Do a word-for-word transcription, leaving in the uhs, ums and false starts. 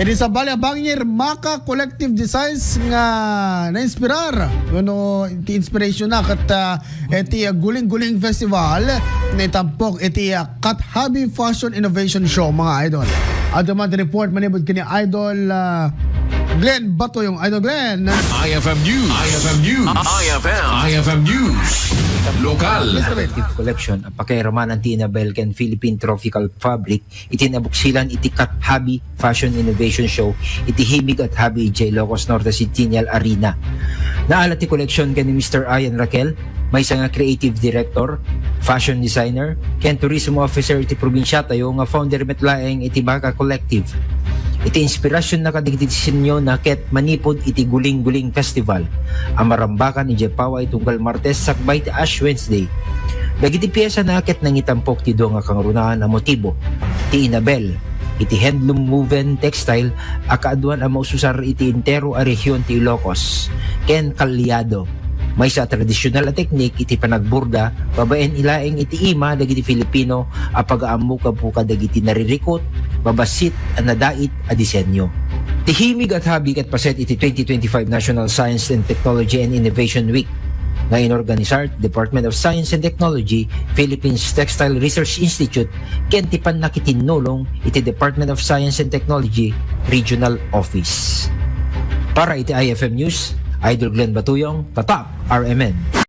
Iti sabali a bangir, maka collective designs nga nainspirar. Ano, iti inspiration na kat ah, iti ah, Guling-Guling Festival, naitampok iti ah, Kat Habi Fashion Innovation Show, mga idol. At man report manipod kini Idol ah, Glenn Batoyong. Idol Glenn. I F M News. I F M News. I F M. I F M News. Lokal. Collective collection a pakairammanan ti Inabel ken Philippine Tropical Fabric iti nabuksilan iti Kat Habi Fashion Innovation Show iti Himig at Habi idiay Ilocos Norte Centennial Arena. Naala ti collection ken ni Mister Ian Raquel, maysa nga creative director, fashion designer, ken tourism officer iti probinsiatayo nga founder met laeng iti Maka Collective. Iti inspirasyon na kadagiti disenyona ket manipud iti Guling-Guling Festival a marambakan idiay Paway tunggal Martes sakbay ti Ash Wednesday. Dagiti piesana ket nangitampok ti dua nga kangrunaan a motibo, ti inabel iti handloom woven textile a kaaduan a maususar iti entero a rehion ti Ilocos, ken kalyado, maysa a tradisyonal a teknik iti panagborda babaen ilaeng iti ima dagiti Filipino a pagaammo gapu kadagiti naririkot, mabassit a nadait a disenyo. Ti Himig at Habi ket paset iti twenty twenty-five National Science and Technology and Innovation Week nga inorganisar ti Department of Science and Technology, Philippines Textile Research Institute, ken ti pannakitinnulong iti Department of Science and Technology Regional Office. Para iti I F M News, Idol Glenn Batuyong, Tatak, R M N.